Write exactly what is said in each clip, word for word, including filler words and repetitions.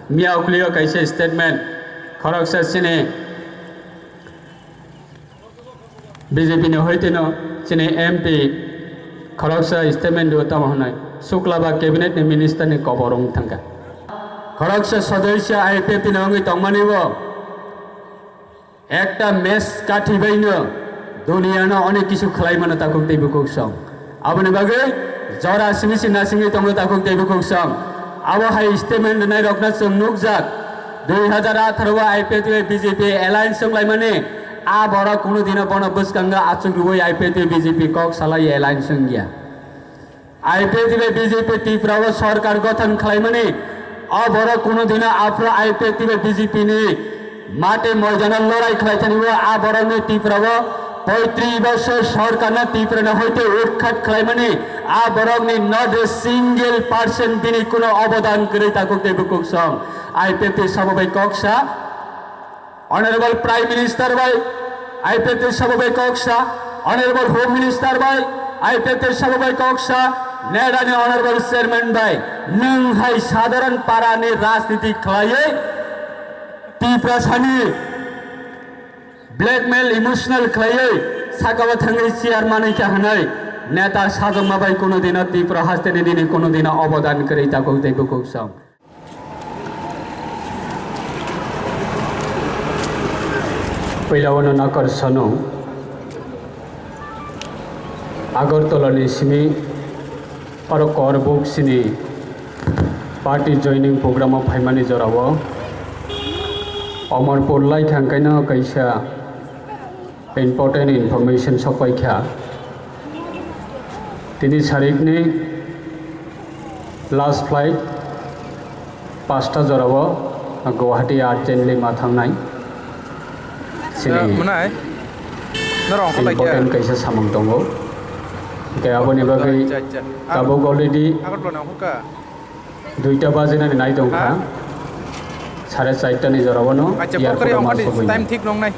Miya uklio kaisa statement khoroksa chini B J P ni hoiteno chini M P khoroksa statement rio tamo hwnwi, Sukla ba cabinet ni minister ni kobor wng thangkha. Khoroksa sodosya I P F T ni wngwi tongmani bo ekta match kathi baino duniya no onek kisu khlai mano takhuk tei bukhuk song. Aboni bagwi jora simi si nasingwi tongo takhuk tei bukhuk song. Abo hai statement rwnai rokno chwng nukjak. Dui hazar atharo o I P F T bai B J P alliance wnglaimani, a borok kunu dino bono bwskango achuk rwui I P F T bai B J P kok salai alliance wngya. I P F T bai B J P Tripura o sorkar gothon khlaimani, o borok kunu dino aphuru I P F T bai B J P ni mate moidano lorai khlai thani o a borokni Tripura o poitris bosor sorkarno Tripura ni hoite utkhat khlaimani, a borokni not a single percent bini kuno obodan kwrwi takhuk tei bukhuk song. I P F T sabo bai kok sa, Honorable Prime Minister bai, I P F T sabo bai kok sa, Honorable Home Minister bai, I P F T sabo bai kok sa, NEDA ni Honorable Chairman bai, nwng hai sadharan para ni rajniti khlaiwi Tiprasani blackmail emotional khlaiwi sakao thangwi chair manwi kha hwnwi neta sajwkma bai kuno dino Tripura haste ni nini kuno dino obodan kwrwi takhuk tei bukhuk song. Puila wano nakar sano Agartala ni simi oro Korbuk sini party joining program o phaimani jorao Amarpur lai thang kaino kaisa important information sokpai kha. Tini sarikni last flight pasta jorao Guwahati urgently ma thangnai. Sini Eh, mwnai? Norok hokor lai khe? Important kaisa samung tongo. Hingke aboni bagwi Acha, acha. tabuk already Agartala ni hokor kha? Duita bajinani nai tongkha. Ha? Sare charta ni jorao no Acha, airport kokori o ma ongkha di, sogwi time nai. Thik nongnai.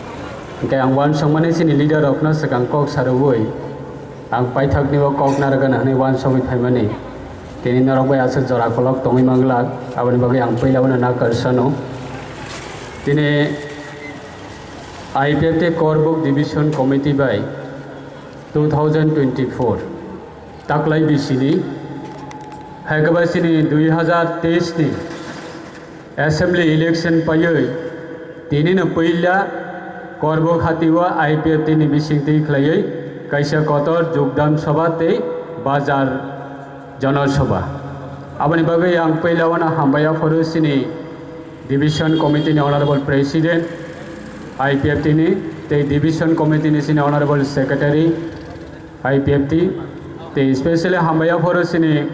Hingke ang uansukmani chini leader rokno swkang kok sarwi ang paithakni o kok narwkgana hwnwi uansugwi phaimani. Tini norok bai aswk jora kolok tongwi manglak, aboni bagwi ang puila wano nakar sano. Tini I P F T Korbuk Division Committee bai two thousand twenty-four taklai bisini, hai khe bai chini dui hazar teis ni assembly election paiwi tini no puila Korbuk hati o I P F T ni bisingtwi khlaiwi kaisa kotor jogdan sabha tei bazar jana sabha. Aboni bagwi ang puila wano hambai aphuru chini division committee ni honorable president I P F T ni tei division committee ni chini honorable secretary I P F T tei specially hambai aphuru chini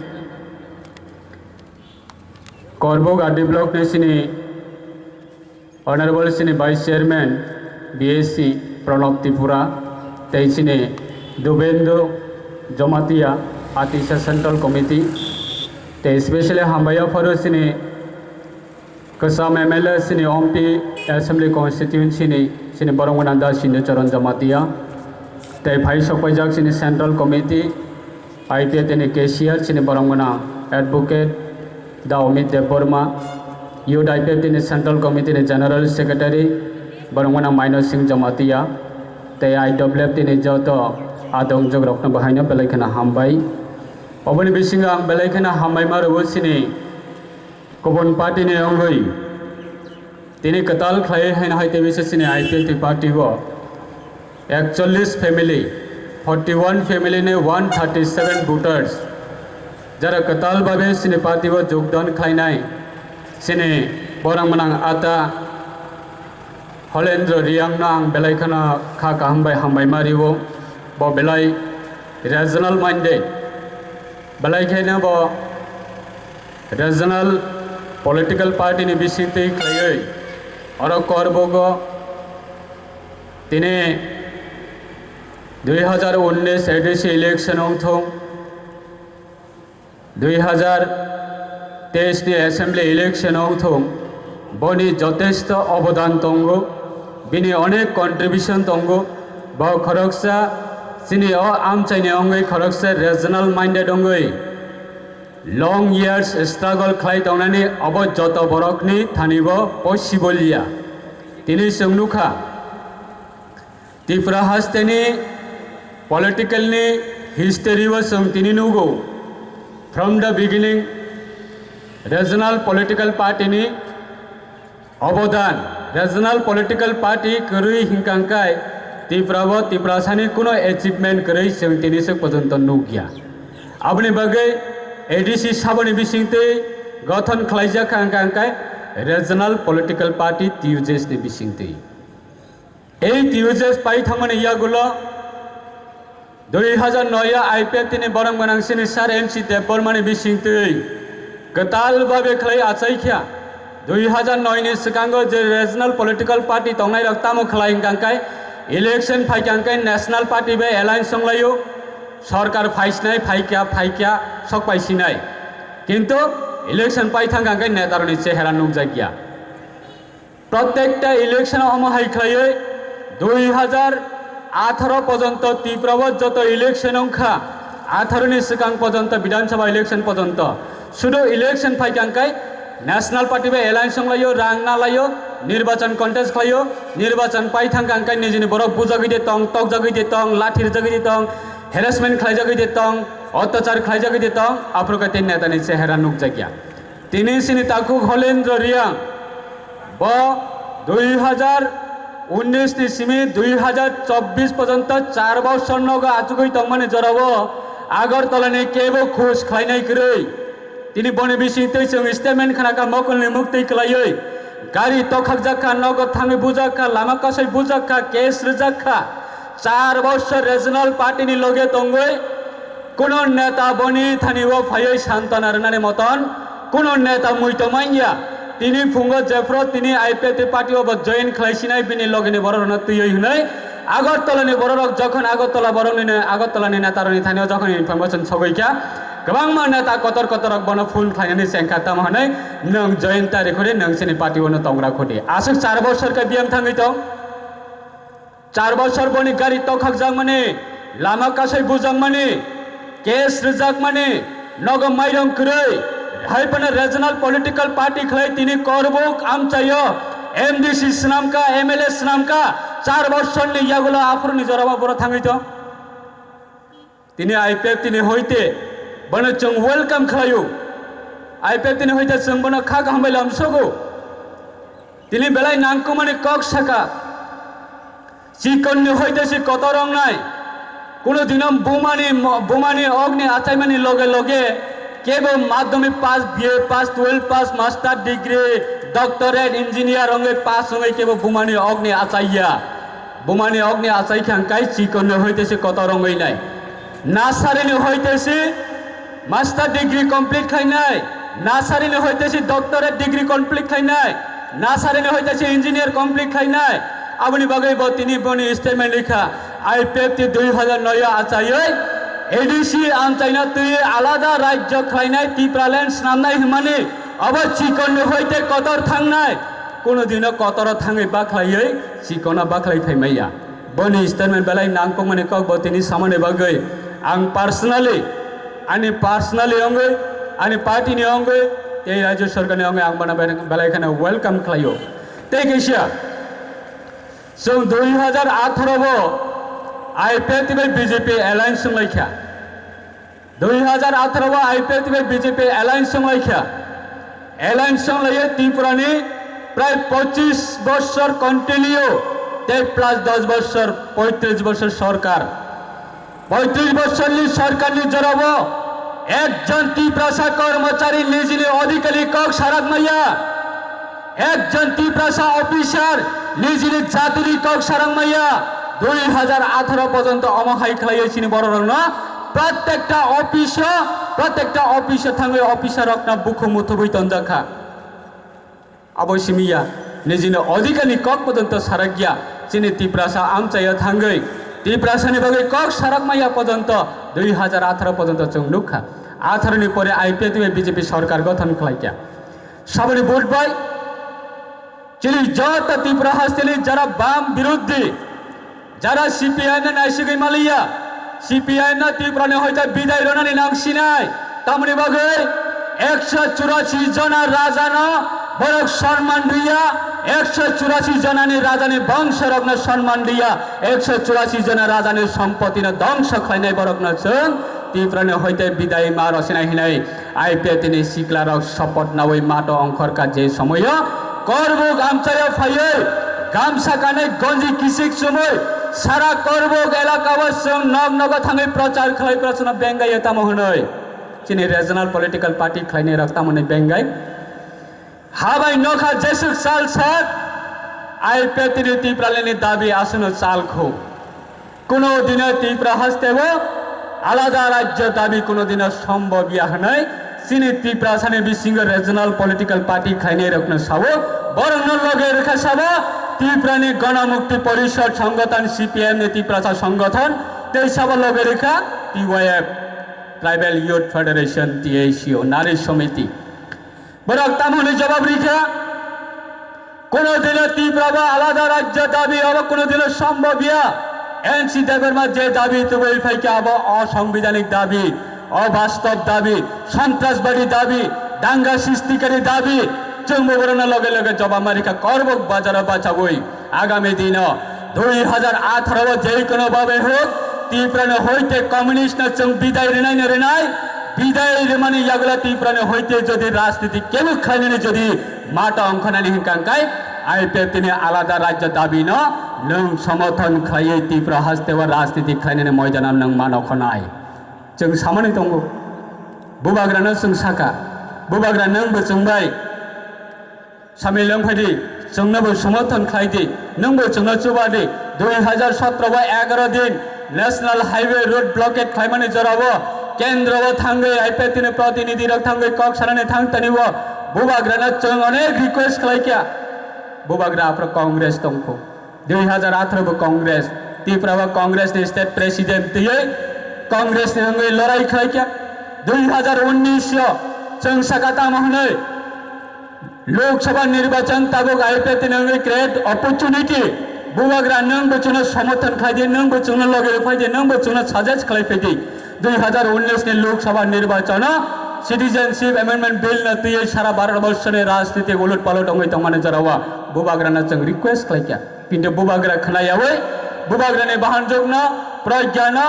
Korbuk R D block ni chini honorable chini vice chairman B S C Pranab Tripura tei chini Dubendra Jamatia Atisa Central Committee tei specially hambai aphuru chini Kwcham M L A chini Ompi Assembly Constituency ni chini borok gwnang da Sindu Charan Jamatia. Tei phai sok paijak chini Central Committee, I P F T ni cashier chini borok gwnang Advocate da Amit Debbarma, Youth I P F T ni Central Committee ni General Secretary borok gwnang Maino Singh Jamatia. Tei I W F T ni joto adongjwk rokno bahaino belai kheno hambai. Oboni bisingo ang belai kheno hambai ma rwo chini Kubun party ni wngwi tini kwtal khlai haino hai tei bisa chini I P F T party o ekchollis family, forty one family ni one thirty seven voters jara kwtal babe chini party o jogdan khlainai chini borang manang ata Holendra Riang no ang belai kheno kha kaham bai hambai ma rio, bo belai regional minded, belai kheno bo regional political party ni bisingtwi khlaiwi oro Korbogo tini dui hazar unnish A D C election wngthung, dui hazar teis ni assembly election wngthung, boni jotesto obodan tongo, bini onek contribution tongo, bo khoroksa chini o amchaini wngwi khoroksa regional minded wngwi Long years struggle khlai tongnani abo joto borokni thanibo possible ya. Tini chwng nukha, Tripura hasteni political ni history o chwng tini nugo. From the beginning, regional political party ni obodan, regional political party kwrwi hinkangkai Tripura o Tiprasani kuno achievement kwrwi chwng tini swk pojonto nukya. Aboni bagwi A D C saboni bisingtwi gothon khlaijak kha hwnkha hwnkhe regional political party T U J S ni bisingtwi. Ei T U J S pai thangmani yagulo dui hazar noi o I P F T ni borok gwnang sini Sir M C Debbarma ni bisingtwi kwtal babe khlai achai kha. Dui hazar noi ni swkango je regional political party tongnai rok tamo khlai hwnkha hwnkhe election phai kha hwnkhe national party bai alliance wng laio, sorkar phai sinai phai kha phai kha sok pai sinai, kintu election pai thang kha hwnkhe neta rok ni chehera nukjak ya. Protekta election omo hai khlaiwi dui hazar atharo pojonto Tripura o joto election wngkha, atharo ni swkang pojonto Bidhan Sabha election pojonto sudu election phai kha hwnkhe national party bai alliance wng laio, rang na laio, nirbachan contest khlaio, nirbachan pai thang kha hwnkhe nijini borok bujagwi de tong, tokjagwi de tong, lathi rwjagwi de tong, harassment khlaijagwi de tong, otyachar khlaijagwi de tong, aphuru khe tei neta ni chehera nukjak ya. Tini sini takhuk Holendra Reang bo dui hazar unnish ni simi dui hazar chobbish pojonto char bosor nogo achugwi tongmani jorao Agartala ni kebo khus khlainai kwrwi. Tini boni bisingtwi chwng statement khna kha mokol ni muktwi kwlaiwi gari tokhakjak kha, nogo thangwi bujak kha, lama kasai bujak kha, case rwjak kha. Char bosor regional party ni loge tongwi kuno neta boni thani o phaiwi santona rwnani moton kuno neta muitu manya. Tini phungo jephru tini I P F T party o bo join khlai sinai bini loge ni borok rokno twiwi hwnwi Agartala ni borok rok jokhon Agartala borok ni Agartala ni neta rok ni thani o jokhon information sogwi kha, kwbangma neta kotor kotor rok bono phone khlainani chengkha tamo hwnwi nwng join tari khudi nwng chini party o no tongra khudi aswk char bosor khe biyang thangwi tong. Char bosor boni gari tokhakjakmani, lama kasai bujakmani, case rwjakmani, nogo mairong kwrwi, hai phano regional political party khlai tini Korbuk amchaio M D C swnamkha, M L A swnamkha, char bosorni yagulo aphuruni jorabo boro thangwi tong. Tini I P F T ni hoite bono chwng welcome khlaio. I P F T ni hoite chwng bono kha kaham bai lamsogo. Tini belai nangkukmani kok saka. Chikon ni hoite si kotor wngnai. Kuno dino bumani mo-, bumani ogni achaimani loge loge kebo madhyamik pass, B A pass, twelve pass, master degree, doctorate, engineer wngwi pass wngwi kebo bumani ogni achaiya. Bumani ogni achai kha hwnkhe chikon ni hoite si kotor wngwi nai. Nasari ni hoite si master degree complete khlainai, nasari ni hoite si doctorate degree complete khlainai, nasari ni hoite si engineer complete khlainai. Aboni bagwi bo tini boni statement rikha, I P F T dui hazar noi o achaiwi A D C amchaina twi alada rajyo khlainai Tipraland swnamnai hwnmani abo chikon ni hoite kotor thangnai. Kuno dino kotoro thangwi bakhlaiwi chikona bakhlai phaimaya. Boni statement belai nangkukmani kok bo tini samani bagwi ang personally, ani personally wngwi, ani party ni wngwi, tei rajyo sarkar ni wngwi ang bono belai, belai kheno welcome khlaio. Tei kaisa, chwng dui hazar atharo bo I P F T bai B J P alliance wnglaikha. Dui hazar atharo o I P F T bai B J P alliance wnglaikha. Alliance wnglaio Tripura ni prai pochis bosor continue tei plus dos bosor, poitris bosor sorkar. Poitris bosor ni sorkar ni jorabo ekjon Tiprasa kormochari nijini odhikar ni kok sarak maya. Ekjon Tiprasa officer nijini jatini kok sarang maya, dui hazar atharo pojonto omo hai khlaiwi chini bororokno protekta office o, protekta office o thangwi officer rokno bukhuk muthubwi tonjak kha. Abo simi ya, nijini odhikar ni kok pojonto sarakya, chini Tiprasa amchaio thangwi Tiprasani bagwi kok sarak maya pojonto dui hazar atharo pojonto chwng nukha. Atharo ni pore I P F T bai B J P sorkar gothon khlaikha. Saboni vote bai chini joto Tripura hasteni jara bam biruddhi, jara C P I M no naisigwi maliya, C P I M no Tripura ni hoite bidai ronani nang sinai, Tamoni bagwi ekso churasi jona rajano borok sonman riya, ekso churasi jonani rajani bongsorokno sonman riya, ekso churasi jona rajani sompotino dongso khlainai borokno chwng Tiprani hoite bidai ma rosina hinai I P F T ni siklarok sopot nawi mato ongkhorkha je somoyo Korbuk amchaio phaiwi gamsa kanwi gonji kisik chumwi sara Korbuk elakao chwng nok nogo thangwi prochar khlai prochano bengaiyo tamo hwnwi. Chini regional political party khlainai rok tamoni bengai. Habai nokha jesuk sal sak I P F T ni Tipralani dabi aswkno chalkhu. Kuno dino Tipra hasteo alada rajyo dabi kuno dino sombhob ya hwnwi chini Tiprasani bisingo regional political party khlainai rokno sao. Borokno loge rwkha sabo Tiprani Ganamukti Porishad Songothon, C P M ni Tiprasa Songothon, tei sabo loge rwkha T Y F, Tribal Youth Federation, T A C O, Nari Samiti. Borok tamoni jawab rikha, kono dino Tipra ba alada rajya dabi abo kono dino sombhob ya. N C Debbarma je dabi tubui phaikha abo osongbidhanik dabi, obastob dabi, santrasbadi dabi, danga srishtikari dabi. Chwngbo borokno loge loge jawab ma rikha Korbuk bazaro bachaui. Agami dino dui hajar atharo o je kono babe hok Tiprano hoite communist no chwng bidai rinai no rinai, bidai rimani yagulo Tiprano hoite jodi rajniti kebo khlainani jodi mata ongkhanani hinka hingkai I P F T ni alada rajya dabi no nwng somothon khlaiwi Tipra hasteo rajniti khlainani moidano nwng mano khonai. Chwng samani tongo, bubagrano chwng saka, bubagra nwng bo chwng bai Samilwng phai di, chwngno bo somothon khlai di, nwng bo chwngno chuba di. Dui hajar sotro bo egaro din National Highway road blockade khlaimani jorao kendro o thangwi I P F T ni protinidhi rok thangwi kok sanani thang tani o bubagrano chwng onek request khlai kha. Bubagra aphuru Congress tongkho. Dui hajar atharo bo Congress, Tripura o Congress ni state president twiwi Congress ni wngwi lorai khlai kha. Dui hajar unnish o chwng saka tamo hwnwi Lok Sabha nirbachan tabuk I P F T ni wngwi great opportunity. Bubagra nwng bo chwngno somothon khlai di, nwng bo chwngno loge rw phai di, nwng bo chwngno suggest khlai phai di. Dui hajar unnish ni Lok Sabha nirbachano Citizenship Amendment Bill no twiwi sara Bharat borso ni rajniti ulut palot wngwi tongmani jorao bubagrano chwng request khlai kha. Kintu bubagra khna yawi bubagrani bahanjokno, progyano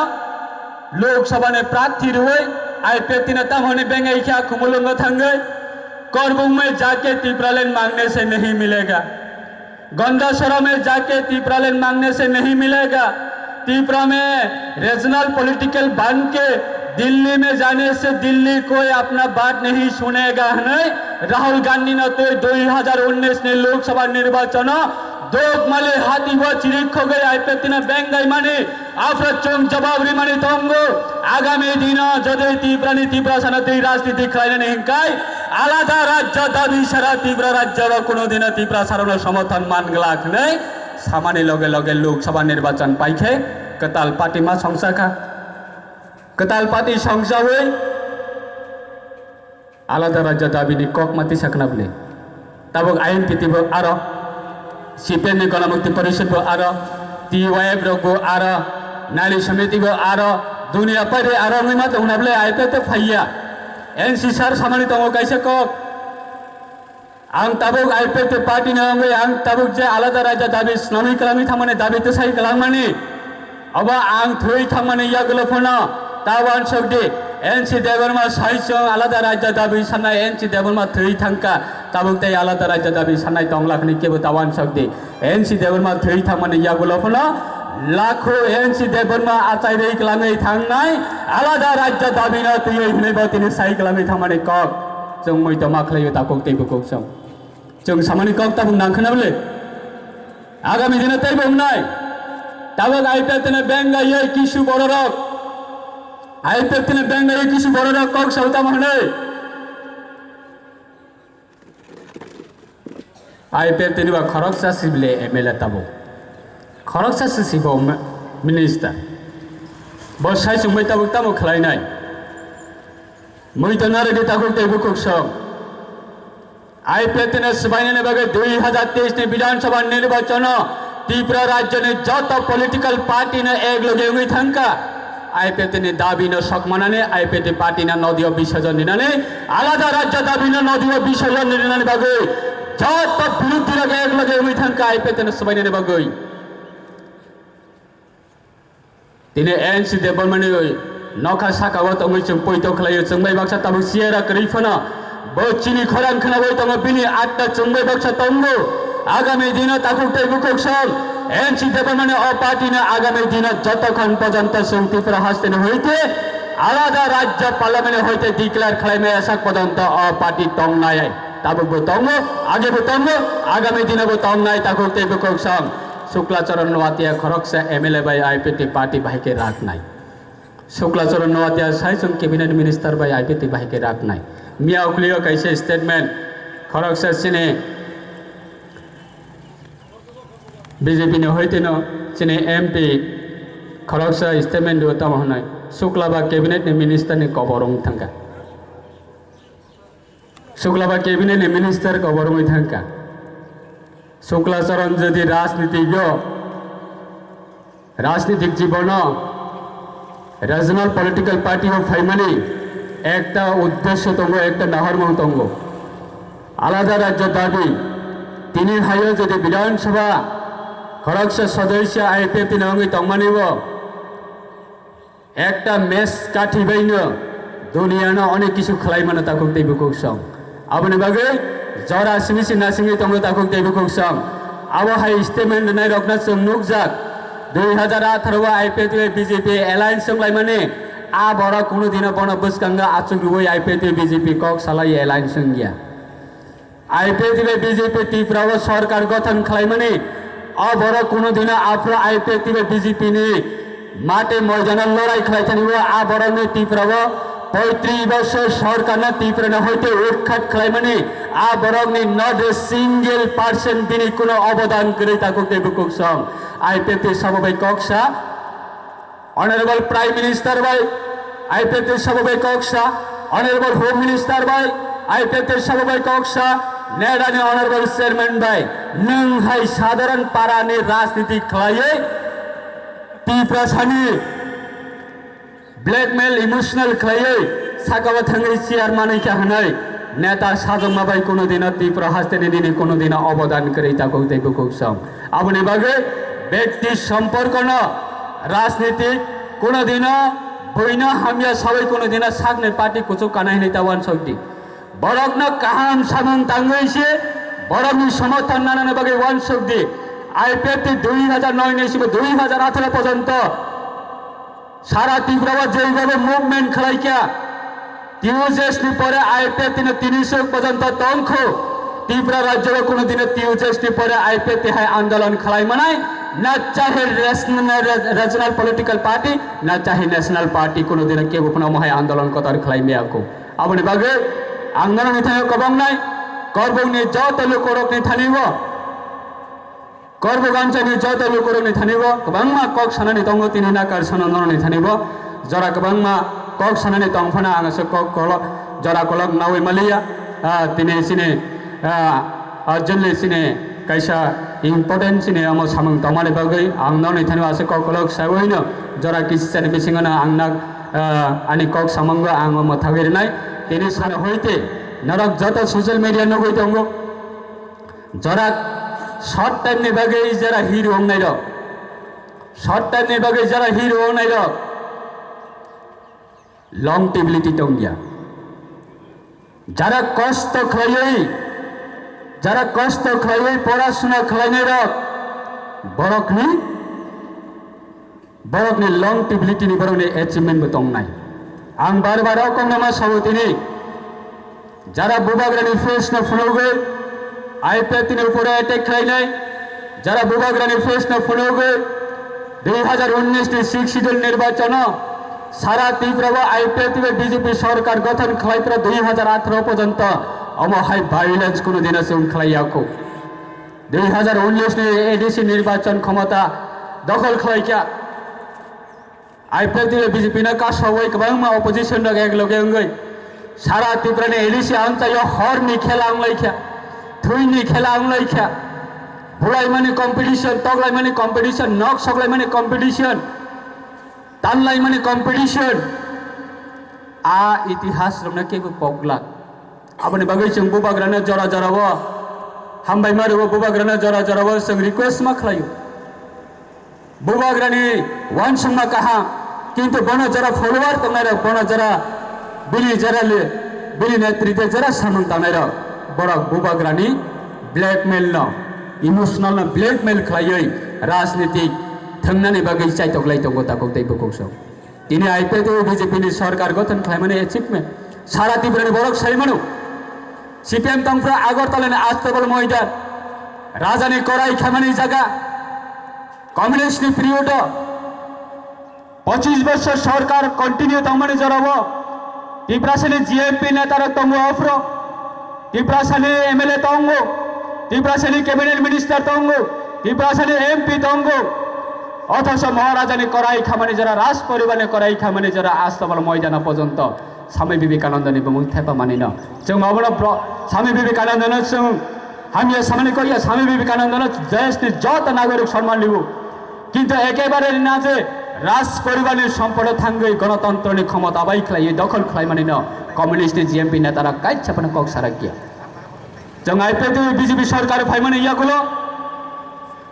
Lok Sabha ni prarthi rwwi I P F T no tamoni bengai kha Khumulwngo thangwi. Korbung mein jaake Tipraland mangne se nahi milega. Gonda Sora mein jaake Tipraland mangne se nahi milega. Tipra mein regional political ban ke Delhi mein jaane se Delhi koi apna baat nahi sunega hwnwi Rahul Gandhi no twi dui hajar unnish ni Lok Sabha nirbachano Dok mali hati bo chirik khogwi I P F T no bengai mani, aphra chwng jawab rimani tongo. Agami dino jodi Tiprani Tiprasano twi rajniti khlainani hinkai alada rajya dabi sara Tripura rajya bo kuno dino Tiprasarokno somothon man glak hwnwi samani loge loge Lok Sabha nirbachan paikhe kwtal party ma songchakha. Kwtal party songchawi Alada rajya dabini kok ma tisa khna bwle. Tabuk I N P T bo aro, C P M ni Ganamukti Porishad bo aro, T Y F rok bo aro, Nari Samiti bo aro, dunia paide aro wngwi ma tong na bwle I P F T phaiya. N C sir samani tongo kaisa kok. Ang tabuk I P F T party ni wngwi ang tabuk je alada rajya dabi swnamwi kwlangwi thangmani dabi twsai kwlangmani. Obo ang thwi thangmani yagulo phano ta uansuk di, N C Debbarma sai chwng alada rajya dabi sanai, N C Debbarma thwi thangkha, tabuk tei alada rajya dabi sanai tongla hwnwi kebo ta uansuk di. N C Debbarma thwi thangmani yagulo phano lakho N C Debbarma achai rwi kwlangwi thangnai alada rajya dabino twiwi hwnwi bo tini sai kwlangwi thangmani kok chwng muitu ma khlaio takhuk tei bukhuk chwng. Chwng samani kok tabuk nang khna bwle. Agami dino teibo wngnai. Tabuk I P F T ni bengaiwi kisu bororok. I P F T ni bengaiwi kisu bororok kok sao tamo hwnwi. I P F T ni ba khoroksa si bwle M L A tabuk. Khoroksa si si bo ma-, minister. Bo sai chwngbai tabuk tamo khlainai. Muitu narwgwi takhuk tei bukhuk song. I P F T no swbainani bagwi dui hajar teis ni Bidhan Sabha nirbachano Tripura rajyoni joto political party no ek loge wngwi thangkha. I P F T ni dabi no sokmanani, I P F T party no nodio bisajon rinani, alada rajya dabi no nodio bisajon rinani bagwi joto biruddhi rok ek loge wngwi thangkha I P F T no swbainani bagwi. Tini N C Debbarmani nokha saka o tongwi chwng poito khlaio, chwng bai baksa tabuk chair a kwrwi phano. Bo chini khorang khnawi tongo, bini atma chwng bai baksa tongo. Agami dino takhuk tei bukhuk song N C Debbarmani o party no agami dino jotokhon pojonto chwng Tripura haste ni hoite alada rajya parliament ni hoite declare khlaimaya sak pojonto o party tongnai. Tabuk bo tongo, age bo tongo, agami dino bo tongnai takhuk tei bukhuk song. Shukla Charan Noatia khoroksa M L A bai I P F T party bai khe raknai. Shukla Charan Noatia sai chwng cabinet minister bai I P F T bai khe raknai. Miya uklio kaisa statement khoroksa chini B J P ni hoiteno chini M P khoroksa statement rio tamo hwnwi Shukla ba cabinet ni minister ni kobor wng thangkha. Shukla ba cabinet ni minister kobor wngwi thangkha. Shukla Charan jodi rajniti yo, rajnitik jibono, regional political party o phaimani ekta uddesyo tongo, ekta nahormung tongo. Alada rajya dabi, tini hayo jodi Bidhan Sabha khoroksa sodosya I P F T ni wngwi tongmani o, ekta match kathi baino duniano onek kisu khlai mano takhuk tei bukhuk song. Aboni bagwi jora simi si nasingwi tongo takhuk tei bukhuk song. Abo hai statement rwnai rokno chwng nukjak. Dui hazar atharo o I P F T bai B J P alliance wnglaimani a borok kunu dino bono bwskango achuk rwui I P F T bai B J P kok salai alliance wngya. I P F T bai B J P Tripura o sorkar gothon khlaimani, o borok kunu dino aphuru I P F T bai B J P ni mate moidano lorai khlai thani o, a borokni Tripura o poitris bosor sorkarno Tripura ni hoite utkhat khlaimani, a borokni not a single percent bini kuno obodan kwrwi takhuk tei bukhuk song. I P F T sabo bai kok sa. Honorable Prime Minister bai, I P F T sabo bai kok sa, Honorable Home Minister bai, I P F T sabo bai kok sa, NEDA ni Honorable Chairman bai, nwng hai sadharan para ni rajniti khlaiwi, Tiprasani blackmail, emotional khlaiwi, saka o thangwi chair manwi kha hwnwi, neta sajwkma bai kuno dino Tripura haste ni nini kuno dino obodan kwrwi takhuk tei bukhuk song. Aboni bagwi bekti somporkono rajniti kuno dino buino hamya sawi kuno dino sakni party kuchuk kana hinwi ta uansuk di. Borokno kaham samung tangwi se borokni somorthon nanani bagwi uansuk di. I P F T dui hazar noi ni simi dui hazar atharo porjonto Sara Tripura o jeibabe movement khlai kha, T U J S ni pore I P F T no tini sok porjonto tongkho. Tripura rajyo o kuno dino T U J S ni pore I P F T hai andolon khlai manai, na chahe res-, na re-, regional political party, na chahe national party kuno dino kebo phano omo hai andolon kotor khlai maya kho. Aboni bagwi ang norokni thani kwbang nai, Korbokni joto lukurokni thani o. Korbo ganchani joto lukurokni thani bo kwbangma kok sanani tongo, tini nakar sano norokni thani bo jora kwbangma kok sanani tong phano ang se kok kolok, jora kolok nawi maliya. Ah, tini sini, ah, urgently sini kaisa important sini omo samung tongmani bagwi ang norokni thani bo ase kok kolok sawi no jora kisi sani bisingo no ang nak, ah, ani kok samungo ang omo thagwi rwnai. Tini sano hoite norok joto social media nugwi tongo. Jora short time ni bagwi jora hero wngnai rok, short time ni bagwi jora hero wngnai rok longevity tongya. Jara kosto khlaiwi, jara kosto khlaiwi porasuna khlainai rok borokni Borokni longevity ni borokni achievement bo tongnai. Ang bar bar o koknama sao tini, jara bubagrani face no phunugwi I P F T ni upore attack khlainai, jara bubagrani face no phunugwi dui hazar unnish ni Sixth Schedule nirbachano sara Tripura o I P F T bai B J P sorkar gothon khlai phuru dui hazar atharo porjonto omo hai violence kuno dino chwng khlai yakho. Dui hazar unnish ni A D C nirbachon khomota dokhol khlai kha. I P F T bai B J P no kasawai kwbangma opposition rok ek loge wngwi sara Tripura ni A D C amchaio hor ni khela wnglai kha, thwi ni khela wnglai kha, bulaimani competition, toklaimani competition, nok soklaimani competition. Tanlaimani competition, a itihas rokno kebo pokglak. Aboni bagwi chwng bubagrano jora jorao hambai ma rwo, bubagrano jora jorao chwng request ma khlaio. Bubagrani uansukma kaham, kintu bono jora follower tongnairok, bono jora bini jora le, bini netrite jora samung tangnairok, borok bubagrani blackmail no, emotional no blackmail khlaiwi rajnitik thwngnani bagwi chaitok lai tongo takhuk tei bukhuk sok. Tini I P F T B J P ni sorkar gothon khlaimani achievement sara Tripura ni borok sai mano. C P M tongphra Agartala ni Astabal Moidan, rajani korai khamani jaga, communist ni period o pochis bosor sorkar continue tongmani jorao Tiprasa ni G M P neta rok tongo, ofro Tiprasa ni M L A tongo, Tiprasa ni cabinet minister tongo, Tiprasa ni M P tongo. Othoso Maharaja ni korai khamani jora, Raj poribar ni korai khamani jora Astabal Moidana porjonto Swami Vivekananda ni bumung thepa manino. Chwng abono bro-, Swami Vivekananda no chwng hamya samani koya, Swami Vivekananda no desh ni joto nagorik sonman libu. Kintu ekebare rina je Raj poribar ni sompodo thangwi gonotontro ni khomota bai khlaiwi dokhol khlai manino communist ni G M P neta rok kaisa phano kok sarakya. Chwng I P F T B J P sorkar phaimani yakulo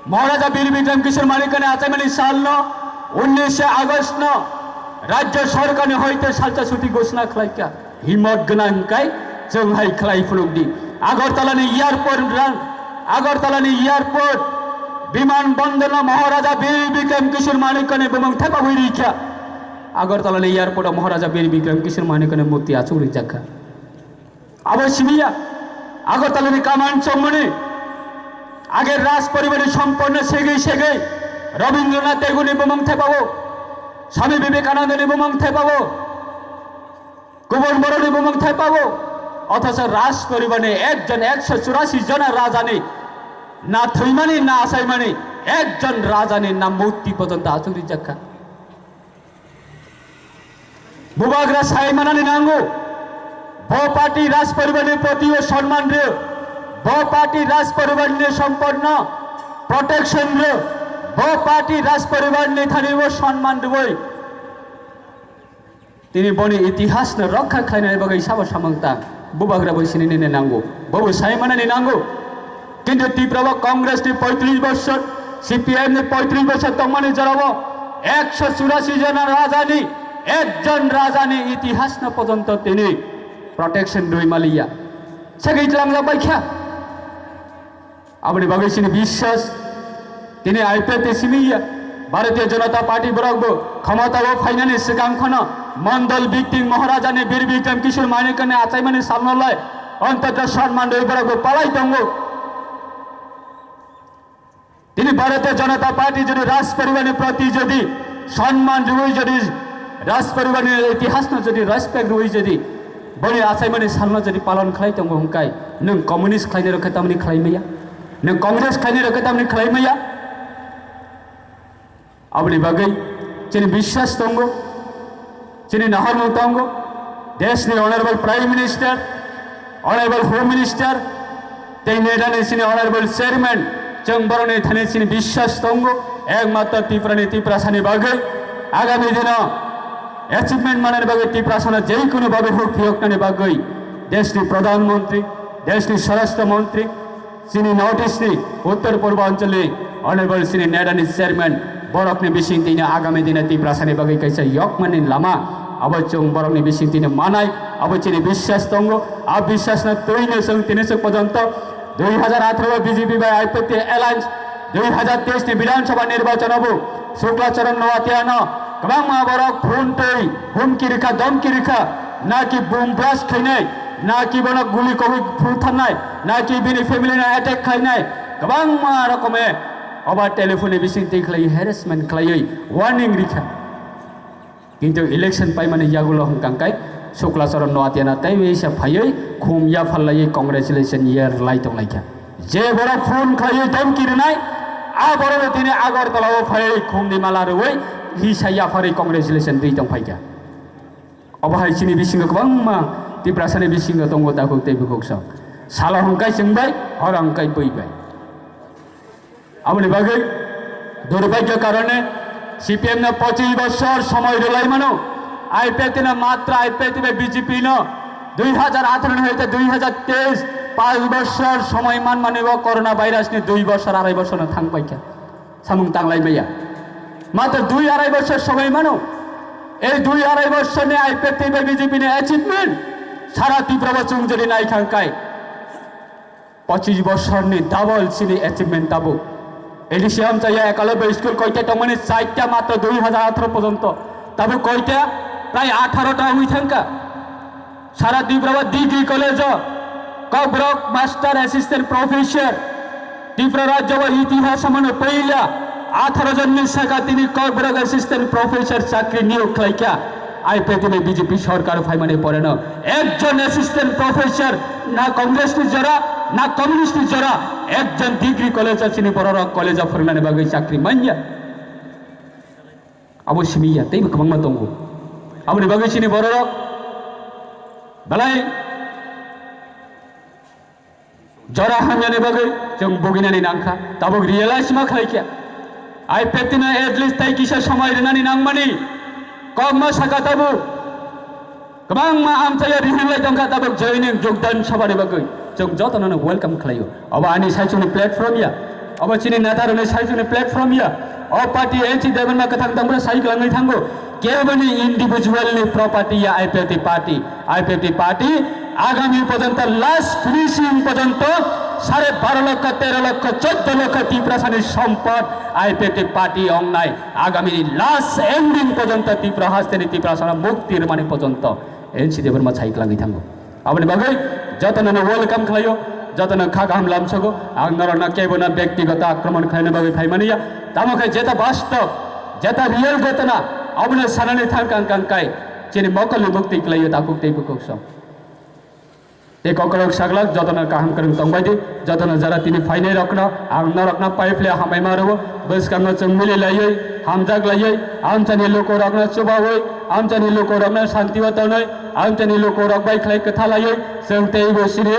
Maharaja Bir Bikram Kishore Manikya ni achaimani salno, unnishe August no Rajya Sorkar ni hoite salsa chuti ghosna khlaikha. Himot gwnang kai chwng hai khlai phunukdi. Agartala ni airport rang, Agartala ni airport, Biman Bondor no Maharaja Bir Bikram Kishore Manikya ni bumung thepawi rikha. Agartala ni airport o Maharaja Bir Bikram Kishore Manikya ni murti achuk rijak kha. Abo simiya, Agartala ni kaman chongmani, age Raj poribar ni somporno segwi segwi Rabindranath Tagore ni bumung thepao, Swami Vivekananda ni bumung thepao, kubun borok ni bumung thepao, othocho Raj poribar ni ekjon ekso churasi jona raja ni na thwimani na achaimani ekjon raja ni na murti porjonto achuk rijak kha. Bubagra sai manani nango. Bo party Raj poribar ni proti o sonman rw. Bo party Raj poribar ni sompotno protection rw. Bo party Raj poribar ni thani o sonman rwoi. Tini boni itihas no rokha khlainani bagwi sabo samung ta. Bubagra bo sinini nango. Bo bo sai manani nango. Kintu Tripura o Congress ni poitris bosor, C P M ni poitris bosor tongmani jorao ekso churasi jona rajani ekjon rajani itihasno porjonto tini protection rwi maliya. Segwi tlangjak bai kha. Aboni bagwi chini biswas tini I P F T simi ya. Bharatiya Janata Party borok bo khomota o phainani swkang phano Mondol Bikting Maharajani Bir Bikram Kishore Manikani achaimani salno lai ontoto sonman rwi borok bo palai tongo. Tini Bharatiya Janata Party jodi Raj poribarni proti jodi sonman rwi jodi Raj poribarni itihasno jodi respect rwi jodi boni achaimani salno jodi palon khlai tongo hwnkhe nwng communist khlainai rokhe tamni khlai maya? Nwng Congress khlainai rokhe tamni khlai maya? Aboni bagwi chini biswas tongo, chini nahormung tongo, deshni Honorable Prime Minister, Honorable Home Minister, tei NEDA ni chini Honorable Chairman, chwng borokni thani chini biswas tongo, ekmatro Tripura ni Tiprasani bagwi, agami dino achievement manani bagwi Tiprasano jeikunu bagwi huk phiyoknani bagwi, deshni Pradhan Mantri, deshni Swarashtra Mantri, chini North East ni Uttar Purbanchal ni Honorable chini NEDA ni Chairman, borokni bising tini agami dine Tiprasani bagwi kaisa yokmani lama, abo chwng borokni bising tini manai, abo chini biswas tongo. A biswas no twi no chwng tini chwng porjonto dui hazar atharo B J P bai I P F T alliance, dui hazar teis ni Bidhan Sabha nirbachon obo Shukla Charan Noatia no kwbangma borok phone twi humki rikha, domki rikha, naki boom blast khainai, naki bono guli kogwi phutharnai, naki bini family no attack khainai, kwbangma rokome oba telephone ni bising twi khlai harassment khlaiwi warning rikha. Kintu election paimani yagulo hwnkha khe Shukla Charan Noatia no tei waisa phaiwi khum yaphar laiwi congratulation yer lai tonglaikha. Je borok phone khlaiwi domki rwnai, a borok tini Agartala o phaiwi khumni mala rwui hisa yapharwi congratulation rwi tongphaikha. Obo hai chini bisingo kwbangma Tiprasani bisingo tongo takhuk tei bukhuk sok. Salo hwnkhe chwng bai, horo hwnkhe bui bai. Aboni bagwi durbhagyo karone C P M no pochis bochor somoy rwlai mano, I P F T no matra I P F T bai B J P no dui hajar atharo ni hoite dui hajar teis, panch bochor somoy man mani o corona virus ni dui bochor arai bochor no thang paikha. Samung tanglai maya. Matra dui arai bochor somoy mano. Ei dui arai bochor ni I P F T bai B J P ni achievement sara Tripura bo chwng jodi nai khang kai. Pochis bochor ni double chini achievement tabuk. A D C hamchaya ekalobbe school koita tongmani chaita matra dui hajar atharo porjonto. Tabuk koita prai atharo ta hui thangka. Sara Tripura o degree college o Kokborok master assistant professor Tripura rajyo o itihas mano poila atharo jon ni saka tini Kokborok assistant professor chakri niyok khlaikha. I P F T ni B J P sorkar phaimani poreno ekjon assistant professor na Congress ni jora na communist ni jora ekjon degree college o chini bororok college o phwrwngnani bagwi chakri manya. Abo simi ya teibo kwbangma tongo. Aboni bagwi chini bororok belai jora hamyani bagwi chwng buginani nangkha, tabuk realize ma khlaikha. I P F T no at least tai kisa somoi rwnani nangmani kokma saka tabuk. Kwbangma amchaio rihinlai tongkha tabuk joining jogdan sabhani bagwi. Chwng jotono no welcome khlaio. Obo ani saichungni platform ya. Obo chini netarokni saichungni platform ya. O party N C Debbarma kwthang tongphuru sai kwlangwi thango. Keboni individual ni property ya I P F T party. I P F T party agami porjonto last finishing porjonto sare baro lokho, tero lokho, choddo lokho Tiprasani sompod I P F T party ongnai. Agami ni last ending porjonto Tripura hasteni Tiprasano mukti rwmani porjonto N C Debbarma sai kwlangwi thango. Aboni bagwi jotono no welcome khlaio, jotono kha kaham lamsogo. Ang norokno kebono byaktigoto akromon khlaina bagwi phaimani ya. Tamo khe jeta bastob, jeta real ghotona, abono sanani thang kang kang kai chini mokolni mukti kwlaio takhuk tei bukhuk song. Tei kokrok saglak jotono kaham kwrwng tongbai di, jotono jara tini phainai rokno ang norokno paiphle hambai ma rwo, bwskango chwng mili laiwi, hamjak laiwi, amchani luku rokno chubawi, amchani luku rokno santi o tonwi, amchani luku rok bai khlai kwtha laiwi, chwng teibo sini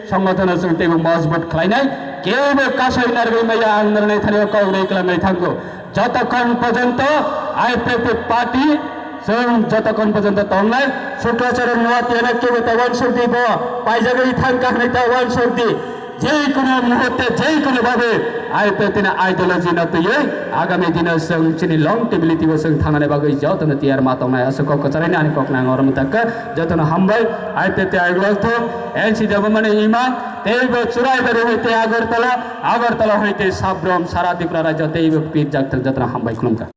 songotono chwng teibo mojbut khlainai, kebo kasoi narwgwi maya ang nornai thani o kok rwi kwlangnai thango. Jotokhon porjonto I P F T party chwng jotokhon porjonto tongnai, Sukracharan Noatia no kebo ta wansuk di bo, paijagwi thang kahni ta wansuk di. Jeikono muhurte, jeikono bhabe I P F T ni ideology no twiwi agami dino chwng chini longevity bo chwng thangnani bagwi jotono tiyar ma tongnai. Aswk kok kwcharaini ani kok nang oro mwthakka. Jotono hambai. I P F T aigulok thung, N C Debbarmani imang, teibo Churaibari hoite Agartala, Agartala hoite Sabrom, sara Tripura rajyo teibo pirjak thung. Jotono hambai, khulumkha.